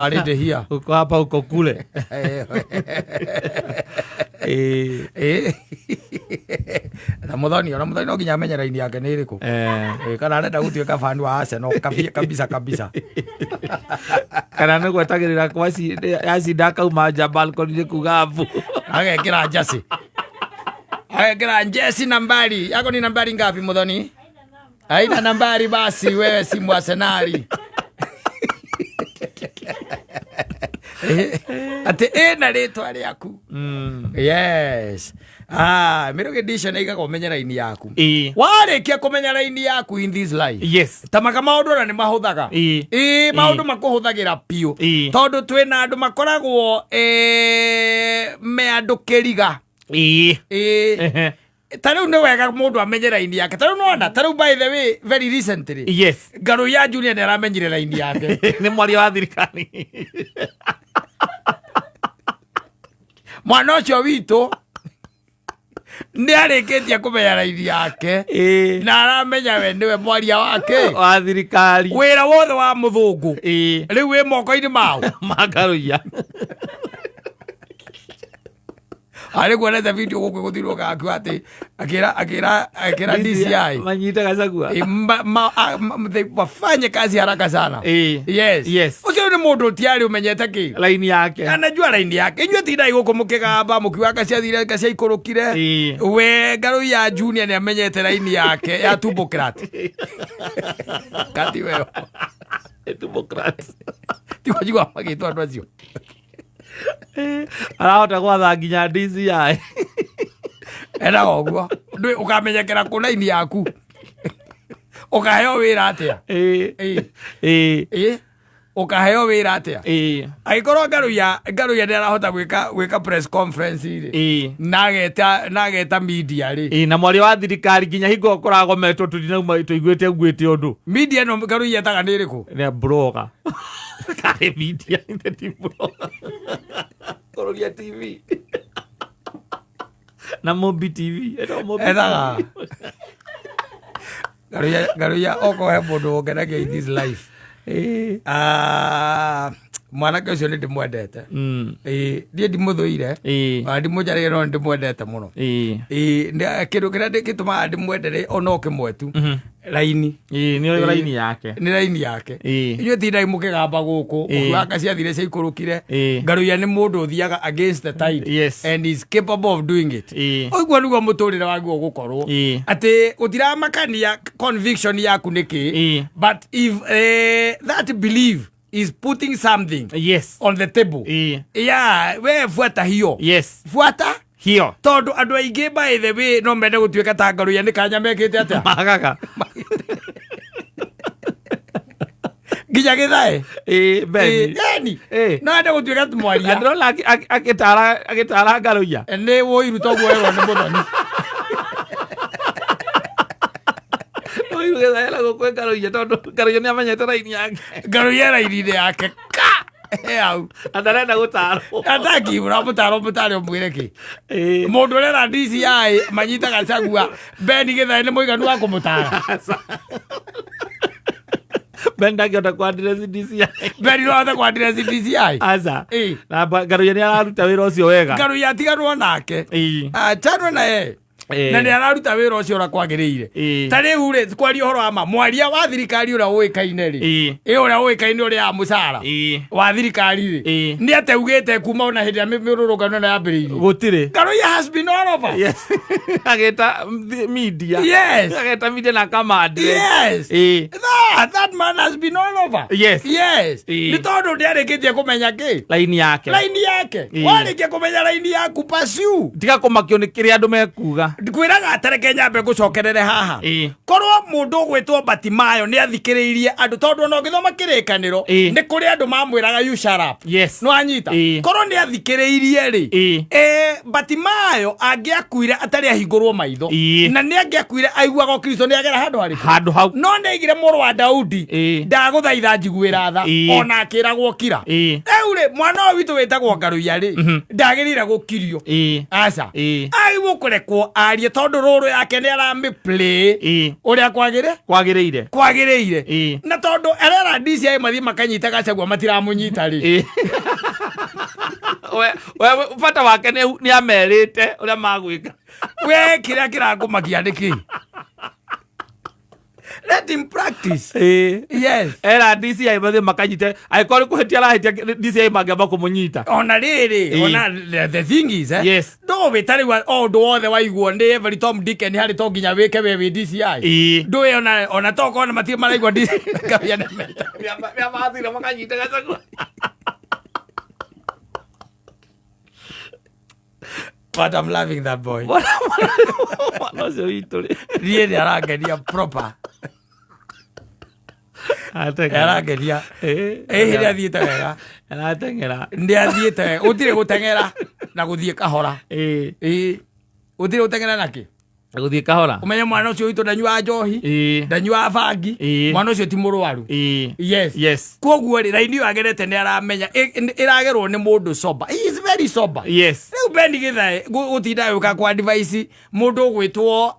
Already here. Uko hapa uko kule. Eh. Eh. Na muthoni ona muthoni no nginya amenye raini yake nä ä rä kå kana arenda gå tuä ka fan wa Arsenal kabisa kabisa. Kana nä gwetagä rä ra yacinda akauma nja balcony-inĩ kuga mbu. Agekĩra njacĩ, agekĩra njeci. Nambari yako ni nambari ngapi, muthoni? Haina nambari, basi wewe si mwasenari. Atĩ ĩna rĩtwa rĩaku. Yes, ah, Mĩrũgĩ Edition ĩigaga ũmenye raini yaku. Warĩkia kũmenya raini yaku in this life, tamaka maũndũ ona nĩ mahũthaga. Ĩĩ, maũndũ makũhũthagĩra biũ. Tondũ twĩna andũ makoragwo me andũ kĩriga. Ĩĩ. Ta rĩu nĩ wega mũndũ amenye raini yake. Ta rĩu nona, ta rĩu, by the way, very recently, Ngaruiya Junior nĩ aramenyire raini yake. Nĩ mwaria wa thirikari. Mwana ũcio witũ nĩ arĩkĩtie kũmenya raini yake na aramenya we nĩwe mwaria wake wa thirikari. Wĩra wothe wa mũthũngũ rĩu wĩ moko-inĩ mao. Makarũiya. Arĩ kuonete video gũkũ gũthirwo gakiuga atĩ akĩra DCI manyite Gachagua. Wafanye kazi haraka sana. Yes. Ũcio nĩ mũndũ ũtiarĩ ũmenyete kĩ Laini yake. Anajua raini yake. Inyuĩ tindai gũkũ mũkĩgamba mũkiuga kaciathire kaciaikũrũkire. We Ngaruiya Junior nĩ amenyete raini yake ya tumbũkrat kati weyo. Democrat. Tiwanjigua magĩtwo andũ acio. Arahota gwatha nginya DCI. Endaga ũguo. Ndũĩ ũkamenyekera kũ raini yaku, ũkaheo wĩra atĩa? Ĩ, ũkaheo wĩra atĩa angĩkorwo Ngaruiya nĩ arahota gwĩka press conference rĩ, na ageta media rĩ? Ĩĩ, na mwaria wa thirikari nginya hingo kũragometwo tũtinauma tũiguĩte nguĩte ũndũ. Media ĩno Ngaruiya etaga nĩ ĩrĩkũ? Nĩ blogger karĩ media ti blogger Kũrũria TV na Mumbi TV. Etagwo Mumbi. Ethaga Ngaruiya okorwo he mũndũ wongenagia in this life. Ah, mwanake ũcio nĩ ndĩmwendete. Ĩĩ, niĩ ndimũthũire, ona ndimũnjarĩire, no nĩ ndĩmwendete mũno. Ĩĩ, kĩndũ kĩrĩa gĩtũmaga ndĩmwendere ona o kĩmwe tu, raini. Ĩĩ, nĩ raini yake. Nĩ raini yake. Inyuĩ tindai mũkĩgamba gũkũ mũkiuga ciathire ciaikũrũkire. Ngaruiya nĩ mũndũ ũthiaga against the tide and is capable of doing it. Ũguo nĩguo mũtũrĩre waguo ũgũkorwo, atĩ gũtiramakania conviction yaku nĩ kĩ, but if that belief is putting something on the table, yeah, we fuata hiyo. Fuata hiyo. Tondũ andũ aingĩ, by the way, no mende gũtuĩka ta Ngaruiya, nĩ kanya mekĩte atĩa? Magaga. Nginya gĩthae. Ĩĩ, Beni. Yani Ĩĩ. no ende gũtuĩka Na mwaria. ndĩrona agĩtara Ngaruiya. Nĩ wũiru toguo werwo nĩ mũthoni. Ũiru gĩthae na gũkwĩ Ngaruiya tondũ Ngaruiya nĩ amenyete raini yake. Ngaruiya raini-inĩ yake ka he hau. Na ndarenda gũtarwo. Ataki ũramũtara, ũmũtare ũmwĩre kĩ? Mũndũ ũrera DCI manyita Gachagua, Beni Gĩthae nĩ mũiganu wa kũmũtara? Ben ndangĩhota kwandireci DCI. Beni no ahote kwandireci DCI? Aca. Ĩĩ. Na Ngaruiya nĩ araruta wĩra ũcio wega. Ngaruiya atiganwo nake. Achanwo na ye. Na nĩ araruta wĩra ũcio ũrĩa kwagĩrĩire. Ta rĩu rĩ, kwaria ũhoro wa ma, mwaria wa thirikari ũrĩa ũĩkaine rĩ, ĩ ũrĩa ũĩkaine, ũrĩa ya mũcara wa thirikari rĩ, nĩ ateugĩte kuma ona hĩndĩ ĩrĩa mĩrũrũngano ĩno yambĩrĩirie? Gũtirĩ. Ngaruiya has been all over. Yes. Agĩta media. Agĩta media na kamande. That man has been all over. Yes. Nĩ tondũ ndĩarĩkĩtie kũmenya kĩ? Laini yake. Raini yake. Warĩkia kũmenya raini yaku, pursue. Tiga kũmakio nĩ kĩrĩa andũ mekuga. Ngwĩraga atareke nyambe ngũcokerere haha. Korwo mũndũ ũgwĩtwo Batimayo nĩ athikĩrĩirie andũ, tondũ ona ũgĩthoma kĩrĩkanĩro, nĩ kũrĩ andũ mamwĩraga, "You shut up." No anyita. Korwo nĩ athikĩrĩirie rĩ, Batimayo angĩakuire atarĩ ahingũrwo maitho. Na nĩ angĩakuire aiguaga Kristo nĩ agera handũ harĩkũ. Handũ hau. No nĩ aigire, "Mũrũ wa Daudi, ndagũthaitha njiguĩra tha," ona akĩragwo kira. Rĩu rĩ, mwana ũyũ witũ wĩtagwo Ngaruiya rĩ, ndagĩrĩire gũkirio. Aca. Aigua. Rĩu ũkũrekwo arie tondũ rũrũ yake nĩ aramĩ play ũrĩa kwagĩrĩ Kwagĩrĩire. Kwagĩrĩire. Na tondũ arera DCI mathiĩ makanyita Gachagua matiramũnyita rĩ. We bata wake nĩ amerĩte ũrĩa magwĩka. We kĩrĩa kĩrakũmakia nĩ kĩ? Let him practice. Yes. Era DCI mathiĩ makanyite, angĩkorwo nĩ kũhĩtia arahĩtia, DCI mangĩamba kũmũnyita. Ona rĩrĩ, ona the thing is, ndũĩ ta rĩu o ũndũ wothe waiguo nĩ every Tom, Dick and Harry to nginya wĩke we wĩ DCI. Ndũĩ ona tokorwo na matirĩ maraigua DCI ngawia nĩ meta. Nĩa mathire makanyite Gachagua. But I'm loving that boy. Mwana ũcio witũ rĩ. Niĩ nĩ arangenia proper. Arateng'era. Arangenia. Ĩ nĩ athiĩte wega. Arateng'era. Nĩ athiĩte wega. Gũtirĩ gũteng'era na gũthiĩ kahora. Ĩ gũtirĩ gũteng'era nakĩ? Gũthiĩ kahora. Ũmenye mwana ũcio witũ ndanyuaga njohi, ndanyuaga bangi. Mwana ũcio ti mũrwaru. Yes. Koguo rĩ, raini ĩyo agerete nĩ aramenya ĩragerwo nĩ mũndũ sober. He is very sober. Rĩu Ben Githae gũtinda gũka kwa advice mũndũ ũgwĩtwo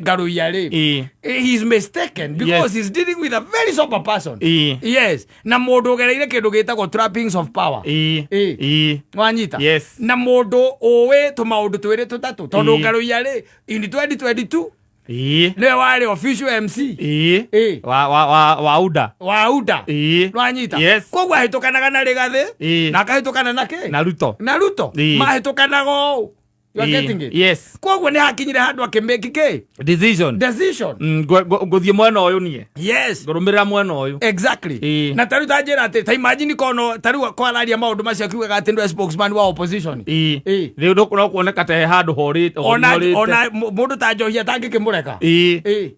Ngaruiya rĩ, he is mistaken because he's dealing with a very sober person. Yes, na mũndũ ũgereire kĩndũ gĩtagwo trappings of power. Wanyita? Yes. Na mũndũ ũĩ tũmaũndũ twĩrĩ tũtatũ, tondũ Ngaruiya rĩ, in 2022 nĩwe warĩ official MC Wa UDA. Wa UDA. Wanyita? Yes. Koguo ahĩtũkanaga na Rĩgathĩ na akahĩtũkana na kĩ? Na Ruto. Na Ruto. Mahĩtũkanaga ũũ. You are getting it? Yes. Koguo nĩ hakinyire handũ akĩmake kĩ? Decision. Decision. Ngũthiĩ mwena ũyũ niĩ. Ngũrũmĩrĩra mwena ũyũ. Na tarĩu ta njĩra atĩ ta imagine kono tarĩu kwararia maũndũ macio akiugaga atĩ nĩwe spokesman wa opposition. Rĩu no kuoneka ta he handũ horĩte. Ona horĩte. Ona mũndũ ta Njohi atangĩkĩmũreka.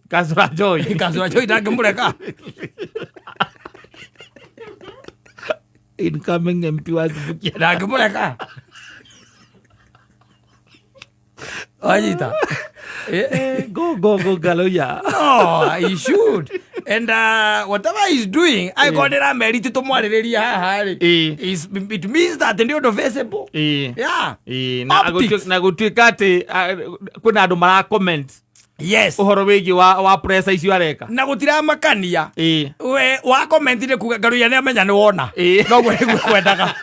Kacũra Joy. Kacũra Njohi ndangĩmũreka. Incoming MP wa Subukia. Ndangĩmũreka. Wanyita? Go go go, Ngaruiya. No, he should. And whatever he's doing, I got it ameriti tũmwarĩrĩria haha rĩ. It means that nĩ ũndũ visible. Yeah. Na Optics. Na gũtuĩka atĩ kwĩna andũ mara comment ũhoro wĩgiĩ wa pressure icio areka. Na gũtiramakania. We wa comment nĩ kuga Ngaruiya nĩ amenya nĩ wona. Noguo nĩguo kwendaga.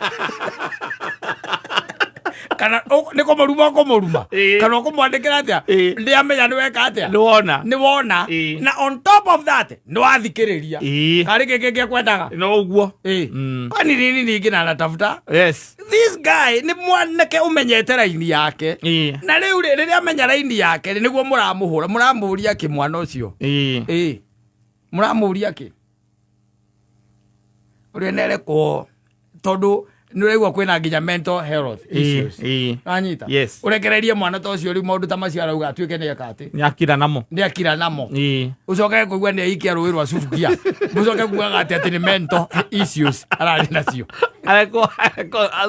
Kana nĩ kũmũruma ũkũmũruma. Kana ũkũmwandĩkĩra atĩa? Nĩ amenya nĩ weka atĩa? Nĩ wona. Nĩ wona. Na on top of that, nĩ wathikĩrĩria. Karĩ kĩngĩ kĩkwendaga? No ũguo. Kwani nini ningĩ na anatafuta? Yes. This guy nĩ mwanake ũmenyete raini yake. Na rĩu rĩ, rĩrĩa amenya raini yake rĩ, nĩguo mũramũhũra, mũramũria kĩ mwana ũcio? Mũramũria kĩ? Ũrĩa nerekwo tondũ nĩ ũraigua kwĩna nginya mental health issues. Wanyita? Yes. Ũrekererie mwana ta ũcio rĩu maũndũ ta macio arauga atuĩke nĩ eka atĩ? Nĩ akira namo. Nĩ akira namo. Ũcoke kũigua nĩ aikia rũĩ rwa subukia, mũcoke kugaga atĩ nĩ mental issues ararĩ nacio. Arekwo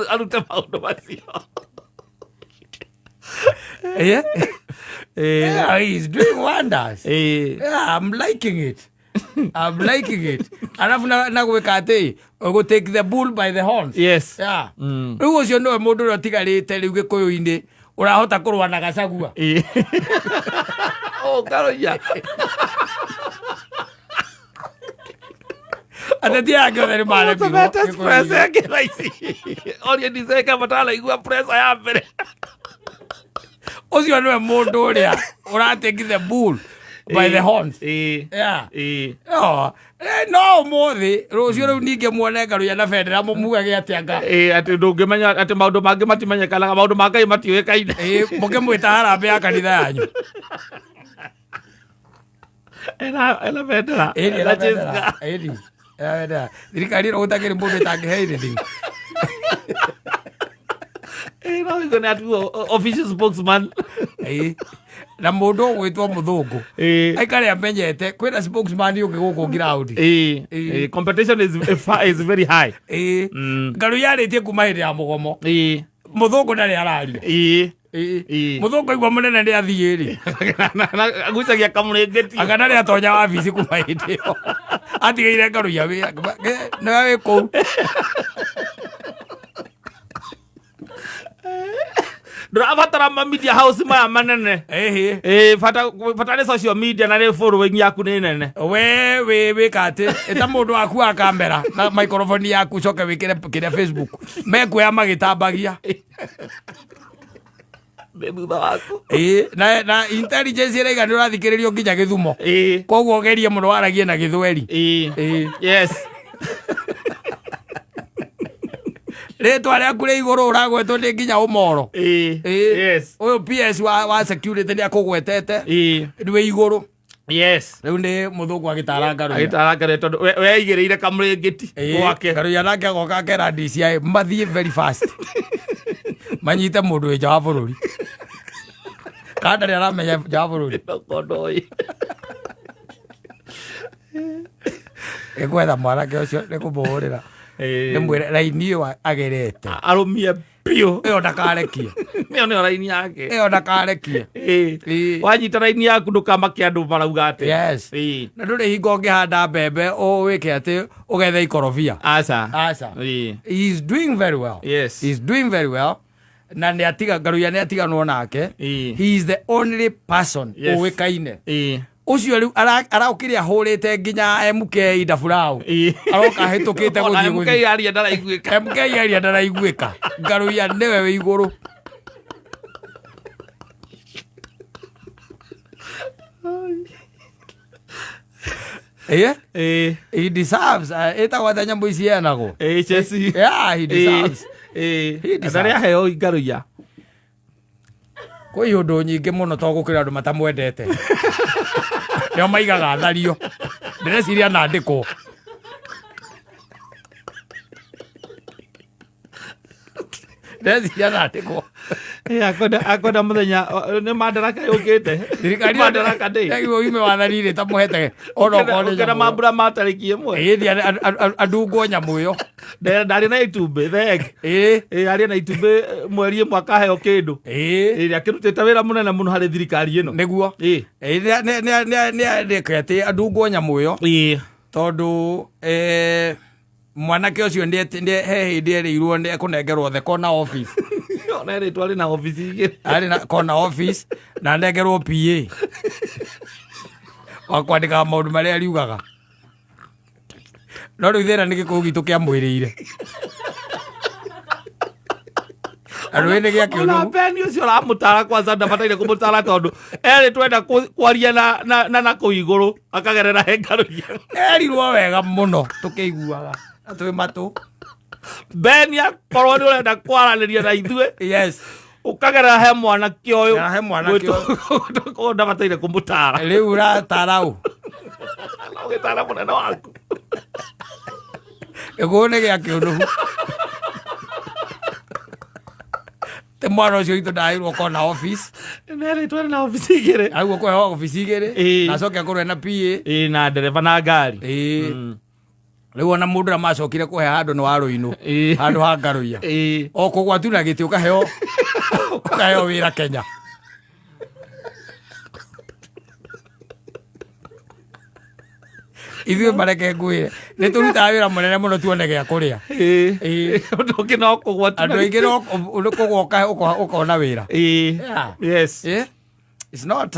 arute maũndũ macio. Yeah, he's doing wonders. Yeah, I'm liking it. I'm liking it. Alafu na gwĩka atĩ go take the bull by the horns. Yeah. Rĩu ũcio nĩwe mũndũ ũrĩa ũtigarĩte rĩu gĩkũyũ-inĩ ũrahota kũrũa na Gachagua. Oh, Ngaruiya. Ateti ake othe nĩ maremirwo. Ũtũmete gĩkũyũ-inĩ. pressure yake thaa ici. Orie ndiceke mataraigua pressure ya mbere. Ũcio nĩwe mũndũ ũrĩa ũratake the bull by the horns. Yeah. No, no ũmũthĩ rũciũ rĩu ningĩ muone Ngaruiya na bendera mũmugage atĩ anga. Atĩ ndũngĩmenya atĩ maũndũ mangĩ matimenyekanaga, maũndũ ma Ngai matiũĩkaine. Mũkĩmwĩta harambee ya kanitha yanyu. Ena bendera. Ĩni, Ena ena bendera. Jessica. Ĩni, ena bendera. Thirikari ĩno gũtakĩrĩ mũndũ ĩtangĩhe anything. No ĩgo nĩ atuo official spokesman. Na mũndũ ũgwĩtwo mũthũngũ aikare amenyete kwĩna spokesman ũngĩ gũkũ ground. Competition is very high. Ngaruiya arĩtie kuma hĩndĩ ya mũgomo. Mũthũngũ ndarĩ araria. Mũthũngũ aigua mũnene nĩ athiĩ rĩ. Agucagia kamũrĩngĩti. Anga ndarĩ atonya wabici kuma hĩndĩ ĩyo. Atigĩire Ngaruiya wĩra. Nĩwe wĩ kũu. Ndũrabatara ma media house maya manene. Ĩhĩ. Ĩĩ, bata bata nĩ social media na nĩ following yaku nĩ nene. We wĩ wĩka atĩ ĩta mũndũ waku wa kamera na microphone yaku ũcoke wĩkĩre kĩrĩa Facebook mekuoya magĩtambagia. Nĩ thutha waku. Ĩĩ, na intelligence ĩraiga nĩ ũrathikĩrĩrio nginya Gĩthumo. Ĩĩ. Koguo ũgerie mũno waragie na Gĩthweri. Ĩĩ. Ĩĩ. Yes. Rĩtwa rĩaku rĩ igũrũ ũragwetwo nĩ nginya ũmoro. Ĩĩ. Ĩĩ. Yes. Ũyũ PS wa security nĩ akũgwetete. Ĩĩ. Nĩ wĩ igũrũ. Yes. Rĩu nĩ mũthũngũ agĩtara Ngaruiya. Agĩtara Ngaruiya tondũ weigĩrĩire kamũrĩngĩti gwake. Ngaruiya nake agoka akera DCI mathiĩ very fast. Manyite mũndũ wĩ nja wa bũrũri. Kana ndarĩ aramenya nja wa bũrũri. Ndokondoĩ. Ĩkwetha mwanake ũcio nĩ kũmũhũrĩra. Ndĩmwĩre raini ĩyo agerete. Arũmie biũ. Ĩyo ndakarekie. Ĩyo nĩyo raini yake. Ĩyo ndakarekie. Ĩĩ. Ĩĩ. Wanyita raini yaku ndũkamake andũ marauga atĩ. Yes. Ĩĩ. Na ndũrĩ hingo ũngĩhanda mbembe ũwĩke atĩ ũgethe ikorobia. Aca. Aca. Ĩĩ. He is doing very well. Yes. He is doing very well. Na nĩ atiga Ngaruiya nĩ atiganwo nake. Ĩĩ. He is the only person Yes. ũĩkaine. Ĩĩ. Ũcio rĩu araũkire ahũrĩte nginya MK Ndaburaũ. Ĩĩ. Aroka ahĩtũkĩte Ona gũthiĩ MK gũthiĩ. aria ndaraiguĩka. MK aria ndaraiguĩka. Ngaruiya nĩwe wĩ igũrũ. Ĩĩ. Ĩĩ. He deserves. Ĩtagwo atĩa nyamũ ici yenagwo? Ĩĩ Chelsea. Yeah, he deserves. Ĩĩ. He deserves. Ndarĩ aheo Ngaruiya. Kwĩ ũndũ nyingĩ mũno to gũkĩra andũ matamwendete. Nĩo maigaga thario. Ndĩreciria nandĩkwo. Ndĩreciria nandĩkwo. Ĩĩ, akwenda mũthenya nĩ Madaraka yũkĩte. Thirikari Madaraka Day. Nĩguo yume wathani-inĩ ĩtamũhete ona okorwo nĩ Ũkĩenda nyamũ ĩyo. mambura ma tarĩki ĩmwe. Ĩĩ, andungwo nyamũ ĩyo. Ndarĩ na itumbĩ the egg. Ĩĩ. Ĩĩ, arĩ na itumbĩ mweri ĩmwe akaheo kĩndũ. Ĩĩ. Ĩĩ, akĩrutĩte wĩra mũnene mũno harĩ thirikari ĩno. Nĩguo. Ĩĩ. Ĩĩ, nĩ atĩ andungwo nyamũ ĩyo. Ĩĩ. Tondũ mwanake ũcio he hĩndĩ erĩirwo nĩ ekũnengerwo the corner office. Ona erĩtwo arĩ na office igĩrĩ. Arĩ na corner office na anengerwo PA. Wa kwandĩkaga maũndũ marĩa ariugaga. No rĩu thĩna nĩ gĩkũyũ gitũ kĩamwĩrĩire. Andũ ĩ nĩ gĩa Ona kĩũnũhu. Beni ũcio ũramũtara kwanza ndabataire kũmũtara tondũ erĩ twenda kwaria na kũu igũrũ akagerera he Ngaruiya. Erirwo wega mũno tũkĩiguaga na twĩ matũ. Beni akorwo nĩ ũrenda kwaranĩria na ithuĩ. Yes. Ũkagerera he mwanake ũyũ. Gerera he mwanake ũyũ. Koguo ndabataire kũmũtara. Rĩu ũratara ũ? Na ũgĩtara mũnene waku. Gĩkũyũ nĩ gĩa kĩũnũhu. Te mwana ũcio witũ ndaheirwo kona office. Nĩ erĩtwo arĩ na office igĩrĩ. Aguo kũheo office igĩrĩ. Ĩĩ. Na acoke akorwo ena PA. Ĩĩ, na ndereba na ngari. Ĩĩ. Rĩu ona mũndũ ũrĩa macokire kũhe handũ nĩ wa Rũinũ. Ĩĩ. Handũ ha Ngaruiya. Ĩĩ. O kũgwa tu na gĩtĩ ũkaheo wĩra Kenya. Ithuĩ mareke ngwĩre nĩ tũrutaga wĩra mũnene mũno tuone gĩa kũrĩa. Ĩĩ. Ĩĩ. Ũndũ ũngĩ no kũgwa tu na Andũ aingĩ gĩtĩ. no kũgwa ũkona wĩra. Ĩĩ. Yeah. Yes. Ĩĩ. It's not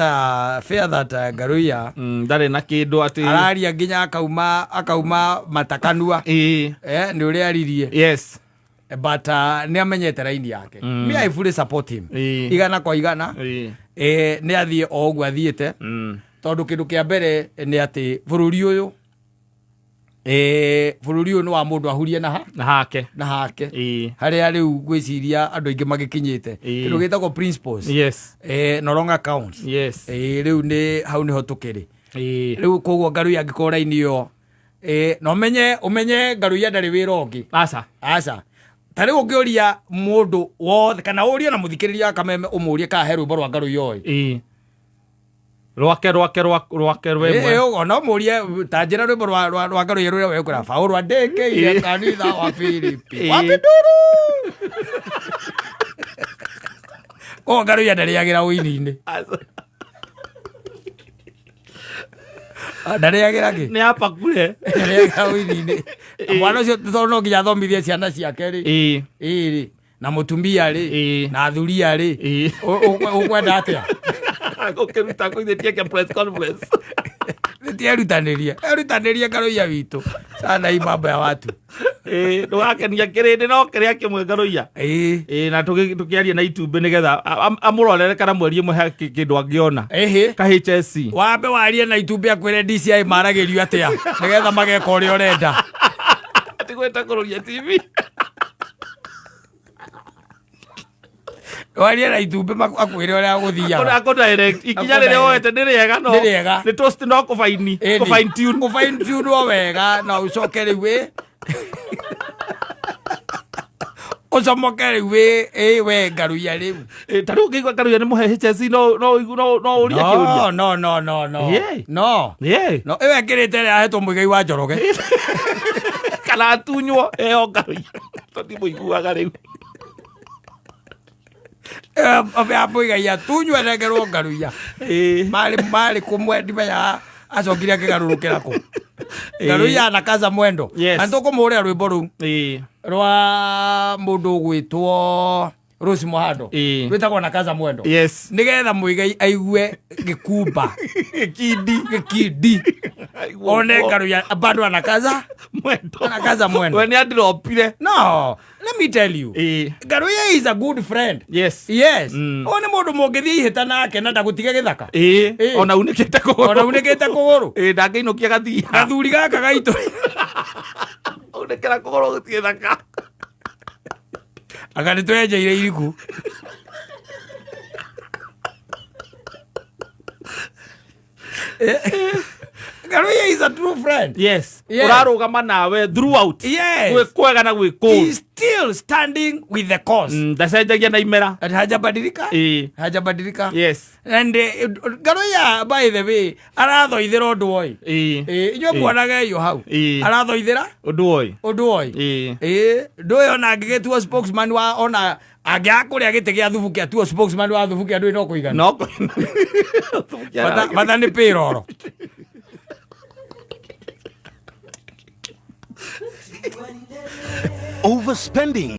fair that Ngaruiya Ndarĩ na kĩndũ atĩ araria nginya akauma matakanua. Ĩĩ. Nĩ ũrĩa aririe. Yes. But nĩ amenyete raini yake. Me I fully support him. Ĩĩ. Igana kwa igana. Ĩĩ. Nĩ athiĩ o ũguo athiĩte. Tondũ kĩndũ kĩa mbere nĩ atĩ bũrũri ũyũ, bũrũri ũyũ nĩ wa mũndũ ahurie na ha? Na hake. Na hake. Ĩĩ. Harĩa rĩu ngwĩciria andũ aingĩ magĩkinyĩte. Ĩĩ. Kĩndũ gĩtagwo principles. Yes. No longer counts. Yes. Rĩu nĩ hau nĩho tũkĩrĩ. Ĩĩ. Rĩu koguo Ngaruiya angĩkorwo raini ĩyo, na ũmenye Ngaruiya ndarĩ wĩra ũngĩ. Aca. Aca. Ta rĩu ũngĩũria mũndũ wothe kana ũrie na mũthikĩrĩria wa Kameme ũmũrie kana he rwĩmbo rwa Ngaruiya ũĩ. Ĩĩ. Rwake, rwake, rwake rwemwe. Ĩĩ, ona ũmũrie ta njĩra rwĩmbo rwa Ngaruiya rũrĩa wekũra Paũlũ andĩkĩire Ĩĩ. kanitha wa Filipi. Ĩĩ. Wa Pinduru. Koguo Ngaruiya ndarĩagĩra ũini-inĩ. Aca. Ndarĩagĩra kĩ? Nĩ apakure. Ndarĩagĩra ũini-inĩ. Mwana ũcio tondũ no nginya athomithie ciana ciake rĩ. Ĩĩ. Ĩĩ rĩ. Na mũtumia rĩ, Ĩĩ. na athuria rĩ, Ĩĩ. Ũkwenda atĩa? Gũkĩruta kũithĩtie press conference. Tierutanĩrie, erutanĩrie Ngaruiya witũ sana hii mambo ya watu. Ĩĩ, ndũgakenia kĩrĩndĩ no kĩrĩa kĩmwe, Ngaruiya. Ĩĩ. Ĩĩ, na tũkĩaria na itumbĩ nĩgetha amũrorere kana mweri ĩmwe he kĩndũ angĩona Ĩhĩ. ka HSC. Wambe warie na itumbĩ akwĩre DCI maragĩrio atĩa nĩgetha mageka ũrĩa ũrenda. Tigwĩta kũrũria TV. Warie na itumbĩ akwĩre ũrĩa gũthiaga. Akũ direct ikinya Akũ rĩrĩa direct. woete nĩ rĩega, no Nĩ rĩega. nĩ toast no kũbaini Ĩni. kũ fine tune. Kũ fine tune o wega na ũcoke rĩu ĩ ũcomoke rĩu ĩ we Ngaruiya rĩu. Ĩ, ta rĩu ũngĩigua Ngaruiya nĩ mũhe HSC, no ũrie kĩũria. No, no, no, no, no. Yeah. No. Yeah. No, ĩyo ĩkĩrĩte ĩrĩa ahetwo Mũigai wa Njoroge. Kana atunywo eo Ngaruiya tondũ mũiguaga rĩu. Ĩyo ya Mũigai atunywo ĩnengerwo Ngaruiya. Marĩ kũmwe, ndimenyaga acokire akĩgarũrũkĩra kũ. Ngaruiya anakaza mwendo. Yes. Na nĩtũkũmũhũrĩra rwĩmbo rũu rwa mũndũ ũgwĩtwo Rose Muhando, rwĩtagwo Nakaza Mwendo, nĩgetha Mũigai aigue gĩkumba. Gĩkindi. Gĩkindi, one Ngaruiya bado anakaza mwendo. Anakaza mwendo. We nĩ andiropire. No, let me tell you, Ngaruiya is a good friend. Yes. Ũyũ nĩ mũndũ mũngĩthiĩ ihĩta nake na ndagũtige gĩthaka. Ona unĩkĩte kũgũrũ. Ona unĩkĩte kũgũrũ. Ĩĩ, ndangĩinũkia gathia. Gathuri gaka gaitũ. Unĩkĩra kũgũrũ gũtirĩ thaka. Anga nĩ twenjeire iriku. Ngaruiya is a true friend. Yes. Yes. Ũrarũgama nawe throughout. Yes. Gwĩ kwega na gwĩ kũũru. He's still standing with the cause. Ndacenjagia na imera. And hajabadilika. Hajabadilika. And Ngaruiya, by the way, arathoithĩra ũndũ oi. Inyuĩ muonaga iyo hau. Arathoithĩra Ũndũ oi. Ũndũ oi. Ĩĩ, ndũĩ ona angĩgĩtuo spokesman wa, ona angĩaga kũrĩa gĩtĩ gĩa Thubukia, tuo spokesman wa Thubukia, ndũĩ no kũigana. No. Bata nĩ payroll. Overspending.